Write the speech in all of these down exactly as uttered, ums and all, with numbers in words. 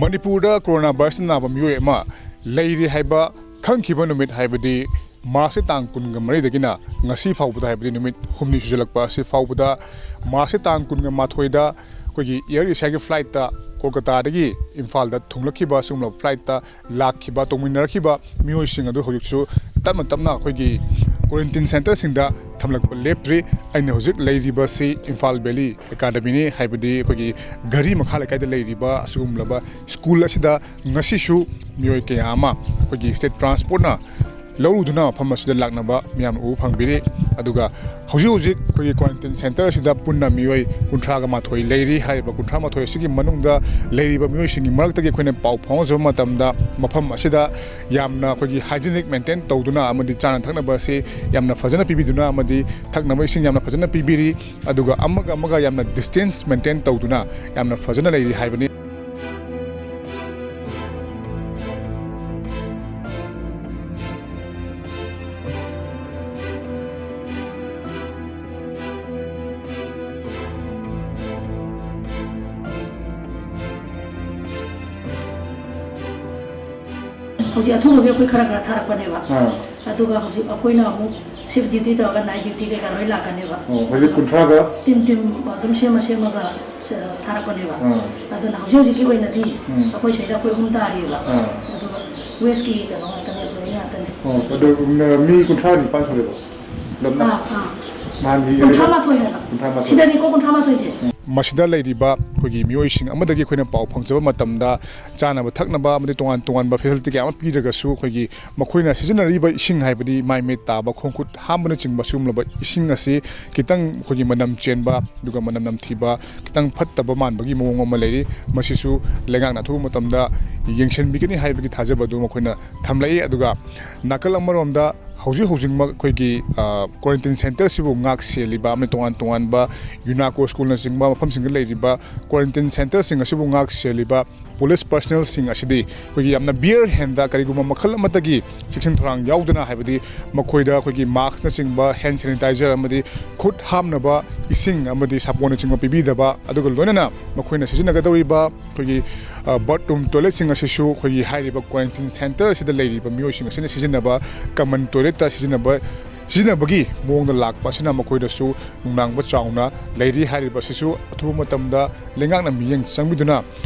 ꯃꯅꯤꯄꯨꯔꯗ ꯀꯣꯔꯣꯅꯥ ꯚꯥꯏꯔꯁꯅ ꯅꯥꯕ ꯃꯤꯑꯣꯏ ꯑꯃ ꯂꯩꯔꯤ ꯍꯥꯏꯕ ꯈꯪꯈꯤꯕ ꯅꯨꯃꯤꯠ, ꯍꯥꯏꯕꯗꯤ ꯃꯥꯔꯆꯀꯤ ꯇꯥꯡ ꯀꯨꯟꯒ ꯃꯔꯤꯗꯒꯤꯅ ꯉꯁꯤ ꯐꯥꯎꯕꯗ, ꯍꯥꯏꯕꯗꯤ ꯅꯨꯃꯤꯠ ꯍꯨꯝꯅꯤ ꯁꯨꯖꯜꯂꯛꯄ ꯑꯁꯤ ꯐꯥꯎꯕꯗ, ꯃꯥꯔꯆꯀꯤ ꯇꯥꯡ ꯀꯨꯟꯒ ꯃꯥꯊꯣꯏꯗ ꯑꯩꯈꯣꯏꯒꯤ ꯑꯦꯌꯔ ꯑꯦꯁꯤꯌꯥꯒꯤ ꯐ꯭ꯂꯥꯏꯠꯇ ꯀꯣꯜꯀꯇꯥꯗꯒꯤ ꯏꯝꯐꯥꯜꯗ ꯊꯨꯡꯂꯛꯈꯤꯕ ꯑꯁꯤꯒꯨꯝꯂꯕ ꯐ꯭ꯂꯥꯏꯠꯇ ꯂꯥꯛꯈꯤꯕ, ꯇꯣꯡꯃꯤꯟꯅꯔꯛꯈꯤꯕ ꯃꯤꯑꯣꯏꯁꯤꯡ ꯑꯗꯨ ꯍꯧꯖꯤꯛꯁꯨ ꯇꯞꯅ ꯇꯞꯅ ꯑꯩꯈꯣꯏꯒꯤ ꯀ꯭ꯋꯥꯔꯦꯟꯇꯤꯟ ꯁꯦꯟꯇꯔꯁꯤꯡꯗ ꯊꯝꯂꯛꯄ ꯂꯦꯞꯇ꯭ꯔꯤ꯫ ꯑꯩꯅ ꯍꯧꯖꯤꯛ ꯂꯩꯔꯤꯕꯁꯤ ꯏꯝꯐꯥꯜ ꯚꯦꯂꯤ ꯑꯦꯀꯥꯗꯃꯤꯅꯤ, ꯍꯥꯏꯕꯗꯤ ꯑꯩꯈꯣꯏꯒꯤ ꯘꯔꯤ ꯃꯈꯥ ꯂꯩꯀꯥꯏꯗ ꯂꯩꯔꯤꯕ ꯑꯁꯤꯒꯨꯝꯂꯕ ꯁ꯭ꯀꯨꯜ ꯑꯁꯤꯗ ꯉꯁꯤꯁꯨ ꯃꯤꯑꯣꯏ ꯀꯌꯥ ꯑꯃ ꯑꯩꯈꯣꯏꯒꯤ ꯁ꯭ꯇꯦꯠ ꯇ꯭ꯔꯥꯟꯁꯄꯣꯔꯠꯅ ꯂꯧꯔꯨꯗꯨꯅ ꯃꯐꯝ ꯑꯁꯤꯗ ꯂꯥꯛꯅꯕ ꯃꯌꯥꯝꯅ ꯎꯕ ꯐꯪꯕꯤꯔꯤ꯫ ꯑꯗꯨꯒ ꯍꯧꯖꯤꯛ ꯍꯧꯖꯤꯛ ꯑꯩꯈꯣꯏꯒꯤ ꯀ꯭ꯋꯥꯔꯦꯟꯇꯤꯟ ꯁꯦꯟꯇꯔ ꯑꯁꯤꯗ ꯄꯨꯟꯅ ꯃꯤꯑꯣꯏ ꯀꯨꯟꯊ꯭ꯔꯥꯒ ꯃꯥꯊꯣꯏ ꯂꯩꯔꯤ꯫ ꯍꯥꯏꯔꯤꯕ ꯀꯨꯟꯊ꯭ꯔꯥ ꯃꯥꯊꯣꯏ ꯑꯁꯤꯒꯤ ꯃꯅꯨꯡꯗ ꯂꯩꯔꯤꯕ ꯃꯤꯑꯣꯏꯁꯤꯡꯒꯤ ꯃꯔꯛꯇꯒꯤ ꯑꯩꯈꯣꯏꯅ ꯄꯥꯎ ꯐꯥꯎꯅꯖꯕ ꯃꯇꯝꯗ, ꯃꯐꯝ ꯑꯁꯤꯗ ꯌꯥꯝꯅ ꯑꯩꯈꯣꯏꯒꯤ ꯍꯥꯏꯖꯤꯅꯤꯛ ꯃꯦꯟꯇꯦꯟ ꯇꯧꯗꯨꯅ ꯑꯃꯗꯤ ꯆꯥꯅ ꯊꯛꯅꯕ ꯑꯁꯤ ꯌꯥꯝꯅ ꯐꯖꯅ ꯄꯤꯕꯤꯗꯨꯅ ꯑꯃꯗꯤ ꯊꯛꯅꯕ ꯏꯁꯤꯡ ꯌꯥꯝꯅ ꯐꯖꯅ ꯄꯤꯕꯤꯔꯤ꯫ ꯑꯗꯨꯒ ꯑꯃꯒ ꯑꯃꯒ ꯌꯥꯝꯅ ꯗꯤꯁꯇꯦꯟꯁ ꯃꯦꯟꯇꯦꯟ ꯇꯧꯗꯨꯅ ꯌꯥꯝꯅ ꯐꯖꯅ ꯂꯩꯔꯤ ꯍꯥꯏꯕꯅꯤ꯫ ꯍꯧꯖꯤꯛ ꯑꯊꯨꯕꯒꯤ ꯑꯩꯈꯣꯏ ꯈꯔ ꯈꯔ ꯊꯥꯔꯛꯄꯅꯦꯕ꯫ ꯑꯥ꯫ ꯑꯗꯨꯒ ꯍꯧꯖꯤꯛ ꯑꯩꯈꯣꯏꯅ ꯑꯃꯨꯛ ꯁꯤꯐ ꯗ꯭ꯌꯨꯇꯤ ꯇꯧꯔꯒ ꯅꯥꯏꯠ ꯗ꯭ꯌꯨꯇꯤ ꯀꯩꯀꯥ ꯂꯣꯏ ꯂꯥꯛꯀꯅꯦꯕ꯫ ꯑꯣ, ꯍꯧꯖꯤꯛ ꯀꯨꯟꯊ꯭ꯔꯥꯒ? ꯇꯤꯝ ꯇꯤꯝ ꯑꯗꯨꯝ ꯁꯦꯝꯃ ꯁꯦꯝꯃꯒ ꯁ-, ꯊꯥꯔꯛꯄꯅꯦꯕ꯫ ꯑꯥ꯫ ꯑꯗꯨꯅ ꯍꯧꯖꯤꯛ ꯍꯧꯖꯤꯛꯀꯤ ꯑꯣꯏꯅꯗꯤ ꯎꯝ꯫ ꯑꯩꯈꯣꯏ ꯁꯤꯗ ꯑꯩꯈꯣꯏ ꯑꯍꯨꯝ ꯇꯥꯔꯤꯑꯕ꯫ ꯑꯥ꯫ ꯑꯗꯨꯒ ꯋꯦꯁꯀꯤ ꯀꯩꯅꯣ ꯉꯥꯛꯇꯅꯦ, ꯑꯩꯈꯣꯏ ꯉꯥꯛꯇꯅꯦ꯫ ꯑꯣ, ꯑꯗꯨ, ꯎꯝ, ꯃꯤ ꯀꯨꯟꯊ꯭ꯔꯥ ꯅꯤꯄꯥꯟ ꯁꯨꯔꯦꯕ? ꯄꯨꯂꯞꯅ? ꯑꯥ, ꯑꯥ꯫ ꯅꯍꯥꯟꯒꯤ ꯀꯨꯟꯊ꯭ꯔꯥ ꯃꯥꯊꯣꯏ ꯍꯥꯏꯕ꯫ ꯀꯨꯟꯊ꯭ꯔꯥ ꯃꯥꯊꯣꯏ꯫ ꯁꯤꯗꯅꯤꯀꯣ, ꯀꯨꯟꯊ꯭ꯔꯥ ꯃꯥꯊꯣꯏꯁꯦ꯫ ꯎꯝ꯫ ꯃꯁꯤꯗ ꯂꯩꯔꯤꯕ ꯑꯩꯈꯣꯏꯒꯤ ꯃꯤꯑꯣꯏꯁꯤꯡ ꯑꯃꯗꯒꯤ ꯑꯩꯈꯣꯏꯅ ꯄꯥꯎ ꯐꯪꯖꯕ ꯃꯇꯝꯗ, ꯆꯥꯅꯕ ꯊꯛꯅꯕ ꯑꯃꯗꯤ ꯇꯣꯉꯥꯟ ꯇꯣꯉꯥꯟꯕ ꯐꯦꯁꯤꯂꯤꯇꯤ ꯀꯌꯥ ꯑꯃ ꯄꯤꯔꯒꯁꯨ, ꯑꯩꯈꯣꯏꯒꯤ ꯃꯈꯣꯏꯅ ꯁꯤꯖꯤꯟꯅꯔꯤꯕ ꯏꯁꯤꯡ, ꯍꯥꯏꯕꯗꯤ ꯃꯥꯏ ꯃꯤꯠ ꯇꯥꯕ, ꯈꯣꯡ ꯈꯨꯠ ꯍꯥꯝꯕꯅꯆꯤꯡꯕ ꯁꯤꯒꯨꯝꯂꯕ ꯏꯁꯤꯡ ꯑꯁꯤ ꯈꯤꯇꯪ ꯑꯩꯈꯣꯏꯒꯤ ꯃꯅꯝ ꯆꯦꯟꯕ, ꯑꯗꯨꯒ ꯃꯅꯝ ꯅꯝꯊꯤꯕ, ꯈꯤꯇꯪ ꯐꯠꯇꯕ ꯃꯥꯟꯕꯒꯤ ꯃꯑꯣꯡ ꯑꯃ ꯂꯩꯔꯤ꯫ ꯃꯁꯤꯁꯨ ꯂꯩꯉꯥꯛꯅ ꯑꯊꯨꯕ ꯃꯇꯝꯗ ꯌꯦꯡꯁꯤꯟꯕꯤꯒꯅꯤ ꯍꯥꯏꯕꯒꯤ ꯊꯥꯖꯕ ꯑꯗꯨ ꯃꯈꯣꯏꯅ ꯊꯝꯂꯛꯏ꯫ ꯑꯗꯨꯒ ꯅꯥꯀꯜ ꯑꯃꯔꯣꯝꯗ ꯍꯧꯖꯤꯛ ꯍꯧꯖꯤꯛꯃꯛ ꯑꯩꯈꯣꯏꯒꯤ, ꯑ, ꯀ꯭ꯋꯥꯔꯦꯟꯇꯤꯟ ꯁꯦꯟꯇꯔꯁꯤꯕꯨ ꯉꯥꯛ ꯁꯦꯜꯂꯤꯕ ꯑꯃꯗꯤ ꯇꯣꯉꯥꯟ ꯇꯣꯉꯥꯟꯕ ꯌꯨꯅꯥꯀꯣ ꯁ꯭ꯀꯨꯜꯅꯆꯤꯡꯕ ꯃꯐꯝꯁꯤꯡꯗ ꯂꯩꯔꯤꯕ quarantine centreꯁꯤꯡ ꯑꯁꯤꯕꯨ ꯉꯥꯛ ꯁꯦꯜꯂꯤꯕ police personnelꯁꯤꯡ ꯑꯁꯤꯗꯤ ꯑꯩꯈꯣꯏꯒꯤ ꯌꯥꯝꯅ bare handꯗ ꯀꯔꯤꯒꯨꯝꯕ ꯃꯈꯜ ꯑꯃꯠꯇꯒꯤ ꯆꯦꯛꯁꯤꯟ ꯊꯧꯔꯥꯡ ꯌꯥꯎꯗꯅ, ꯍꯥꯏꯕꯗꯤ ꯃꯈꯣꯏꯗ ꯑꯩꯈꯣꯏꯒꯤ maskꯅꯆꯤꯡꯕ, hand sanitizer ꯑꯃꯗꯤ ꯈꯨꯠ ꯍꯥꯝꯅꯕ ꯏꯁꯤꯡ ꯑꯃꯗꯤ ꯁꯥꯄꯣꯟꯅꯆꯤꯡꯕ ꯄꯤꯕꯤꯗꯕ, ꯑꯗꯨꯒ ꯂꯣꯏꯅꯅ ꯃꯈꯣꯏꯅ ꯁꯤꯖꯤꯟꯅꯒꯗꯧꯔꯤꯕ ꯑꯩꯈꯣꯏꯒꯤ, ꯑ, bathroom toiletꯁꯤꯡ ꯑꯁꯤꯁꯨ ꯑꯩꯈꯣꯏꯒꯤ ꯍꯥꯏꯔꯤꯕ quarantine centre ꯑꯁꯤꯗ ꯂꯩꯔꯤꯕ ꯃꯤꯑꯣꯏꯁꯤꯡ ꯑꯁꯤꯅ ꯁꯤꯖꯤꯟꯅꯕ common toiletꯇ ꯁꯤꯖꯤꯟꯅꯕ, ꯁꯤꯖꯤꯟꯅꯕꯒꯤ ꯃꯑꯣꯡꯗ ꯂꯥꯛꯄ ꯑꯁꯤꯅ ꯃꯈꯣꯏꯗꯁꯨ ꯅꯨꯡꯅꯥꯡꯕ ꯆꯥꯎꯅ ꯂꯩꯔꯤ꯫ ꯍꯥꯏꯔꯤꯕ ꯑꯁꯤꯁꯨ ꯑꯊꯨꯕ ꯃꯇꯝꯗ ꯂꯩꯉꯥꯛꯅ ꯃꯤꯠꯌꯦꯡ ꯆꯪꯕꯤꯗꯨꯅ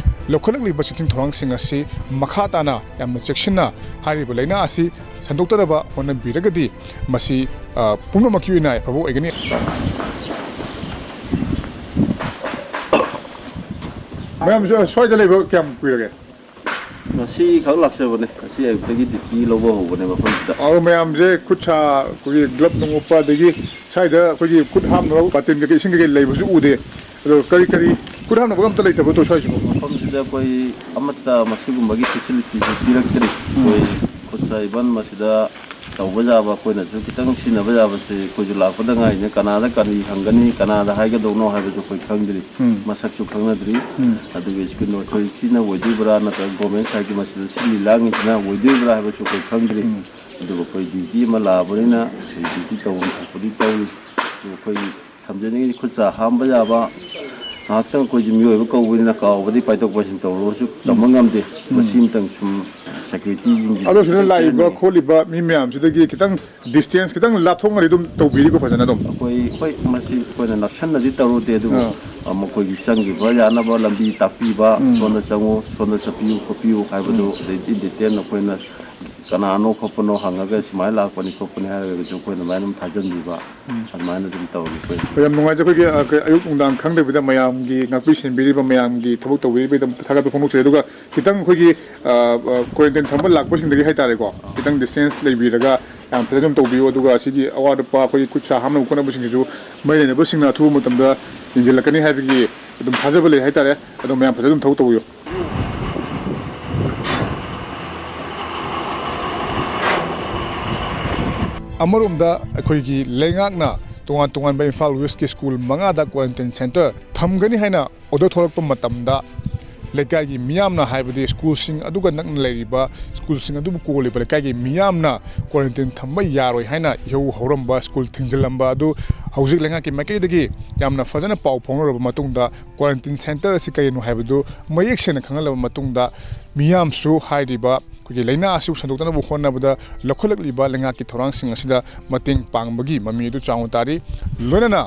ꯂꯧꯈꯠꯂꯛꯂꯤꯕ ꯆꯦꯛꯁꯤꯟ ꯊꯧꯔꯥꯡꯁꯤꯡ ꯑꯁꯤ ꯃꯈꯥ ꯇꯥꯅ ꯌꯥꯝꯅ ꯆꯦꯛꯁꯤꯟꯅ ꯍꯥꯏꯔꯤꯕ ꯂꯥꯏꯅꯥ ꯑꯁꯤ ꯁꯟꯗꯣꯛꯇꯅꯕ ꯍꯣꯠꯅꯕꯤꯔꯒꯗꯤ ꯃꯁꯤ, ꯑ, ꯄꯨꯝꯅꯃꯛꯀꯤ ꯑꯣꯏꯅ ꯑꯐꯕ ꯑꯣꯏꯒꯅꯤ꯫ ꯃꯌꯥꯝꯁꯨ ꯁ꯭ꯋꯥꯏꯗ ꯂꯩꯕ ꯀꯌꯥꯝ ꯀꯨꯏꯔꯒꯦ? ꯉꯁꯤ ꯈꯛ ꯂꯥꯛꯆꯕꯅꯦ꯫ ꯉꯁꯤ ꯑꯌꯨꯛꯇꯒꯤ duty ꯂꯧꯕ ꯍꯧꯕꯅꯦ ꯃꯐꯝꯁꯤꯗ꯫ ꯑꯗꯣ ꯃꯌꯥꯝꯁꯦ ꯈꯨꯠ ꯁꯥ, ꯑꯩꯈꯣꯏꯒꯤ glove ꯅꯨꯡ ꯎꯞꯄ, ꯑꯗꯒꯤ ꯁ꯭ꯋꯥꯏꯗ ꯑꯩꯈꯣꯏꯒꯤ ꯈꯨꯠ ꯍꯥꯝꯅꯕ ꯕꯥꯇꯤꯟ ꯀꯩꯀꯩ, ꯏꯁꯤꯡ ꯀꯩꯀꯩ ꯂꯩꯕꯁꯨ ꯎꯗꯦ꯫ ꯑꯗꯣ ꯀꯔꯤ ꯀꯔꯤ ꯈꯨꯠ ꯍꯥꯝꯅꯕꯒ ꯑꯝꯇ ꯂꯩꯇꯕ꯭ꯔꯣ ꯇꯧ ꯁ꯭ꯋꯥꯏꯁꯤꯕꯨ? ꯃꯐꯝꯁꯤꯗ ꯑꯩꯈꯣꯏ ꯑꯃꯠꯇ ꯃꯁꯤꯒꯨꯝꯕꯒꯤ facilityꯁꯦ ꯄꯤꯔꯛꯇ꯭ꯔꯤ꯫ ꯑꯩꯈꯣꯏ ꯈꯨꯠ ꯁꯥ even ꯃꯁꯤꯗ ꯇꯧꯕ ꯌꯥꯕ ꯑꯩꯈꯣꯏꯅꯁꯨ ꯈꯤꯇꯪ ꯁꯤꯖꯤꯟꯅꯕ ꯌꯥꯕꯁꯦ ꯑꯩꯈꯣꯏꯁꯨ ꯂꯥꯛꯄꯗ ꯉꯥꯏꯔꯤꯅꯦ꯫ ꯀꯅꯥꯗ ꯀꯔꯤ ꯍꯪꯒꯅꯤ, ꯀꯅꯥꯗ ꯍꯥꯏꯒꯗꯧꯅꯣ ꯍꯥꯏꯕꯁꯨ ꯑꯩꯈꯣꯏ ꯈꯪꯗ꯭ꯔꯤ꯫ ꯎꯝ꯫ ꯃꯁꯛꯁꯨ ꯈꯪꯅꯗ꯭ꯔꯤ꯫ ꯎꯝ꯫ ꯑꯗꯨꯒ school authorityꯅ ꯑꯣꯏꯗꯣꯏꯕ꯭ꯔꯥ ꯅꯠꯇ꯭ꯔꯒ government sideꯀꯤ ꯃꯁꯤꯗ ꯁꯤꯜꯂꯤ ꯂꯥꯡꯉꯤꯁꯤꯅ ꯑꯣꯏꯗꯣꯏꯕ꯭ꯔꯥ ꯍꯥꯏꯕꯁꯨ ꯑꯩꯈꯣꯏ ꯈꯪꯗ꯭ꯔꯤ꯫ ꯎꯝ꯫ ꯑꯗꯨꯒ ꯑꯩꯈꯣꯏ duty ꯑꯃ ꯂꯥꯛꯑꯕꯅꯤꯅ ꯑꯩꯈꯣꯏ duty ꯇꯧꯐꯝ ꯊꯣꯛꯄꯗꯤ ꯇꯧꯔꯤ꯫ ꯑꯗꯨ ꯑꯩꯈꯣꯏ ꯊꯝꯖꯅꯤꯡꯉꯤ ꯈꯨꯠ ꯁꯥ ꯍꯥꯝꯕ ꯌꯥꯕ, ꯉꯥꯏꯍꯥꯛꯇꯪ ꯑꯩꯈꯣꯏꯁꯦ ꯃꯤꯑꯣꯏꯕ ꯀꯧꯕꯅꯤꯅ ꯀꯥꯎꯕꯗꯤ ꯄꯥꯏꯊꯣꯛ ꯄꯥꯏꯁꯤꯟ ꯇꯧꯔꯨꯔꯁꯨ ꯇꯝꯕ ꯉꯝꯗꯦ꯫ ꯎꯝ꯫ ꯃꯁꯤꯃꯇꯪ ꯁꯨꯝ securityꯁꯤꯡꯒꯤ ꯑꯗꯣ ꯁꯤꯗ ꯂꯥꯛꯏꯕ ꯈꯣꯠꯂꯤꯕ ꯃꯤ ꯃꯌꯥꯝꯁꯤꯗꯒꯤ ꯈꯤꯇꯪ distance ꯈꯤꯇꯪ ꯂꯥꯞꯊꯣꯛꯅꯗꯤ ꯑꯗꯨꯝ ꯇꯧꯕꯤꯔꯤꯀꯣ ꯐꯖꯅ ꯑꯗꯨꯝ? ꯑꯩꯈꯣꯏ, ꯍꯣꯏ, ꯃꯁꯤ ꯑꯩꯈꯣꯏꯅ ꯅꯛꯁꯟꯅꯗꯤ ꯇꯧꯔꯨꯗꯦ, ꯑꯗꯨꯕꯨ, ꯑꯥ꯫ ꯑ, ꯃꯈꯣꯏꯒꯤ ꯆꯪꯈꯤꯕ ꯌꯥꯅꯕ ꯂꯝꯕꯤ ꯇꯥꯛꯄꯤꯕ, ꯎꯝ꯫ ꯁꯣꯝꯗ ꯆꯪꯉꯨ, ꯁꯣꯝꯗ ꯆꯠꯄꯤꯌꯨ ꯈꯣꯠꯄꯤꯌꯨ ꯍꯥꯏꯕꯗꯨ, ꯎꯝ꯫ ꯑꯗꯩꯗꯤ detail ꯑꯩꯈꯣꯏꯅ ꯀꯅꯥꯅꯣ ꯈꯣꯠꯄꯅꯣ ꯍꯪꯉꯒ ꯁꯨꯃꯥꯏꯅ ꯂꯥꯛꯄꯅꯤ ꯈꯣꯠꯄꯅꯤ ꯍꯥꯏꯔꯒꯁꯨ ꯑꯩꯈꯣꯏꯅ ꯑꯗꯨꯃꯥꯏꯅ ꯑꯗꯨꯝ ꯊꯥꯖꯟꯕꯤꯕ, ꯎꯝ꯫ ꯑꯗꯨꯃꯥꯏꯅ ꯑꯗꯨꯝ ꯇꯧꯔꯤ ꯑꯩꯈꯣꯏ꯫ ꯍꯣꯏ, ꯌꯥꯝ ꯅꯨꯡꯉꯥꯏꯖꯩ꯫ ꯑꯩꯈꯣꯏꯒꯤ, ꯑ, ꯀ-, ꯑꯌꯨꯛ ꯅꯨꯡꯗꯥꯡ ꯈꯪꯗꯕꯤꯗ ꯃꯌꯥꯝꯒꯤ ꯉꯥꯛꯄꯤ ꯁꯦꯟꯕꯤꯔꯤꯕ, ꯃꯌꯥꯝꯒꯤ ꯊꯕꯛ ꯇꯧꯕꯤꯔꯤꯕꯒꯤꯗꯃꯛꯇ ꯊꯥꯒꯠꯄ ꯐꯣꯡꯗꯣꯛꯆꯔꯤ꯫ ꯑꯗꯨꯒ ꯈꯤꯇꯪ ꯑꯩꯈꯣꯏꯒꯤ, ꯑ, ꯑ, quarantine ꯊꯝꯕ ꯂꯥꯛꯄꯁꯤꯡꯗꯒꯤ ꯍꯥꯏꯇꯥꯔꯦꯀꯣ, ꯈꯤꯇꯪ distance ꯂꯩꯕꯤꯔꯒ ꯌꯥꯝ ꯐꯖꯅ ꯑꯗꯨꯝ ꯇꯧꯕꯤꯌꯨ꯫ ꯑꯗꯨꯒ ꯑꯁꯤꯒꯤ ꯑꯋꯥꯠ ꯑꯄꯥ ꯑꯩꯈꯣꯏꯒꯤ ꯈꯨꯠ ꯁꯥ ꯍꯥꯝꯅꯕ ꯈꯣꯠꯅꯕꯁꯤꯡꯁꯤꯁꯨ ꯃꯔꯤ ꯂꯩꯅꯕꯁꯤꯡꯅ ꯑꯊꯨꯕ ꯃꯇꯝꯗ ꯌꯦꯡꯁꯤꯜꯂꯛꯀꯅꯤ ꯍꯥꯏꯕꯒꯤ ꯑꯗꯨꯝ ꯊꯥꯖꯕ ꯂꯩ ꯍꯥꯏꯇꯥꯔꯦ꯫ ꯑꯗꯣ ꯃꯌꯥꯝ ꯐꯖꯅ ꯑꯗꯨꯝ ꯊꯕꯛ ꯇꯧꯕꯤꯌꯨ꯫ ꯑꯃꯔꯣꯝꯗ ꯑꯩꯈꯣꯏꯒꯤ ꯂꯩꯉꯥꯛꯅ ꯇꯣꯉꯥꯟ ꯇꯣꯉꯥꯟꯕ ꯏꯝꯐꯥꯜ ꯋꯦꯁꯀꯤ ꯁ꯭ꯀꯨꯜ ꯃꯉꯥꯗ quarantine centre ꯊꯝꯒꯅꯤ ꯍꯥꯏꯅ order ꯊꯣꯛꯂꯛꯄ ꯃꯇꯝꯗ, ꯂꯩꯀꯥꯏꯒꯤ ꯃꯤꯌꯥꯝꯅ, ꯍꯥꯏꯕꯗꯤ ꯁ꯭ꯀꯨꯜꯁꯤꯡ ꯑꯗꯨꯒ ꯅꯛꯅ ꯂꯩꯔꯤꯕ, ꯁ꯭ꯀꯨꯜꯁꯤꯡ ꯑꯗꯨꯕꯨ ꯀꯣꯜꯂꯤꯕ ꯂꯩꯀꯥꯏꯒꯤ ꯃꯤꯌꯥꯝꯅ quarantine ꯊꯝꯕ ꯌꯥꯔꯣꯏ ꯍꯥꯏꯅ ꯏꯍꯧ ꯍꯧꯔꯝꯕ, ꯁ꯭ꯀꯨꯜ ꯊꯤꯡꯖꯤꯜꯂꯝꯕ ꯑꯗꯨ ꯍꯧꯖꯤꯛ ꯂꯩꯉꯥꯛꯀꯤ ꯃꯥꯏꯀꯩꯗꯒꯤ ꯌꯥꯝꯅ ꯐꯖꯅ ꯄꯥꯎ ꯐꯥꯎꯅꯔꯕ ꯃꯇꯨꯡꯗ, quarantine centre ꯑꯁꯤ ꯀꯔꯤꯅꯣ ꯍꯥꯏꯕꯗꯨ ꯃꯌꯦꯛ ꯁꯦꯡꯅ ꯈꯪꯍꯜꯂꯕ ꯃꯇꯨꯡꯗ, ꯃꯤꯌꯥꯝꯁꯨ ꯍꯥꯏꯔꯤꯕ ꯑꯩꯈꯣꯏꯒꯤ ꯂꯥꯏꯅꯥ ꯑꯁꯤꯕꯨ ꯁꯟꯗꯣꯛꯇꯅꯕ ꯍꯣꯠꯅꯕꯗ ꯂꯧꯈꯠꯂꯛꯂꯤꯕ ꯂꯩꯉꯥꯛꯀꯤ ꯊꯧꯔꯥꯡꯁꯤꯡ ꯑꯁꯤꯗ ꯃꯇꯦꯡ ꯄꯥꯡꯕꯒꯤ ꯃꯃꯤ ꯑꯗꯨ ꯆꯥꯎꯅ ꯇꯥꯔꯤ꯫ ꯂꯣꯏꯅꯅ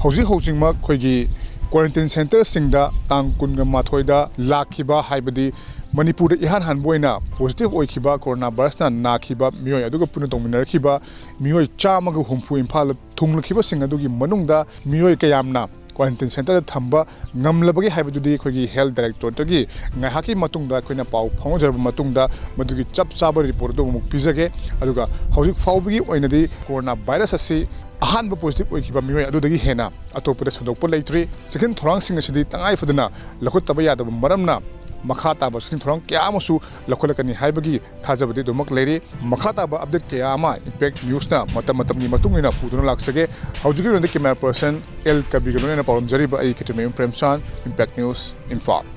ꯍꯧꯖꯤꯛ ꯍꯧꯖꯤꯛꯃꯛ ꯑꯩꯈꯣꯏꯒꯤ quarantine centreꯁꯤꯡꯗ ꯇꯥꯡ ꯀꯨꯟꯒ ꯃꯥꯊꯣꯏꯗ ꯂꯥꯛꯈꯤꯕ, ꯍꯥꯏꯕꯗꯤ ꯃꯅꯤꯄꯨꯔꯗ ꯏꯍꯥꯟ ꯍꯥꯟꯕ ꯑꯣꯏꯅ positive ꯑꯣꯏꯈꯤꯕ corona virusꯅ ꯅꯥꯈꯤꯕ ꯃꯤꯑꯣꯏ ꯑꯗꯨꯒ ꯄꯨꯟꯅ ꯇꯧꯃꯤꯟꯅꯔꯛꯈꯤꯕ ꯃꯤꯑꯣꯏ ꯆꯥꯝꯃꯒ ꯍꯨꯝꯐꯨ ꯏꯝꯐꯥꯜꯗ ꯊꯨꯡꯂꯛꯈꯤꯕꯁꯤꯡ ꯑꯗꯨꯒꯤ ꯃꯅꯨꯡꯗ ꯃꯤꯑꯣꯏ ꯀꯌꯥꯝꯅ quarantine centreꯗ ꯊꯝꯕ ꯉꯝꯂꯕꯒꯦ ꯍꯥꯏꯕꯗꯨꯗꯤ ꯑꯩꯈꯣꯏꯒꯤ health directorateꯇꯒꯤ ꯉꯥꯏꯍꯥꯛꯀꯤ ꯃꯇꯨꯡꯗ ꯑꯩꯈꯣꯏꯅ ꯄꯥꯎ ꯐꯥꯎꯅꯖꯔꯕ ꯃꯇꯨꯡꯗ ꯃꯗꯨꯒꯤ ꯆꯞ ꯆꯥꯕ report ꯑꯗꯨ ꯑꯃꯨꯛ ꯄꯤꯖꯒꯦ꯫ ꯑꯗꯨꯒ ꯍꯧꯖꯤꯛ ꯐꯥꯎꯕꯒꯤ ꯑꯣꯏꯅꯗꯤ corona virus ꯑꯁꯤ ꯑꯍꯥꯟꯕ positive ꯑꯣꯏꯈꯤꯕ ꯃꯤꯑꯣꯏ ꯑꯗꯨꯗꯒꯤ ꯍꯦꯟꯅ ꯑꯇꯣꯞꯄꯗ ꯁꯟꯗꯣꯛꯄ ꯂꯩꯇ꯭ꯔꯤ꯫ ꯆꯦꯛꯁꯤꯟ ꯊꯧꯔꯥꯡꯁꯤꯡ ꯑꯁꯤꯗꯤ ꯇꯉꯥꯏ ꯐꯗꯅ ꯂꯧꯈꯠꯇꯕ ꯌꯥꯗꯕ ꯃꯔꯝꯅ, ꯃꯈꯥ ꯇꯥꯕ ꯆꯦꯛꯁꯤꯟ ꯊꯧꯔꯥꯡ ꯀꯌꯥ ꯑꯃꯁꯨ ꯂꯧꯈꯠꯂꯛꯀꯅꯤ ꯍꯥꯏꯕꯒꯤ ꯊꯥꯖꯕꯗꯤ ꯑꯗꯨꯃꯛ ꯂꯩꯔꯤ꯫ ꯃꯈꯥ ꯇꯥꯕ update ꯀꯌꯥ ꯑꯃ Impact Newsꯅ ꯃꯇꯝ ꯃꯇꯝꯒꯤ ꯃꯇꯨꯡ ꯏꯟꯅ ꯄꯨꯗꯨꯅ ꯂꯥꯛꯆꯒꯦ꯫ ꯍꯧꯖꯤꯛꯀꯤ ꯑꯣꯏꯅꯗꯤ camera person ꯑꯦꯜ ꯀꯕꯤꯔꯒ ꯂꯣꯏꯅꯅ ꯄꯥꯎꯗꯝꯖꯔꯤꯕ ꯑꯩ ꯀꯦꯇ꯭ꯔꯤꯃꯌꯨꯝ ꯄ꯭ꯔꯦꯝꯆꯥꯟ, Impact News, ꯏꯝꯐꯥꯜ꯫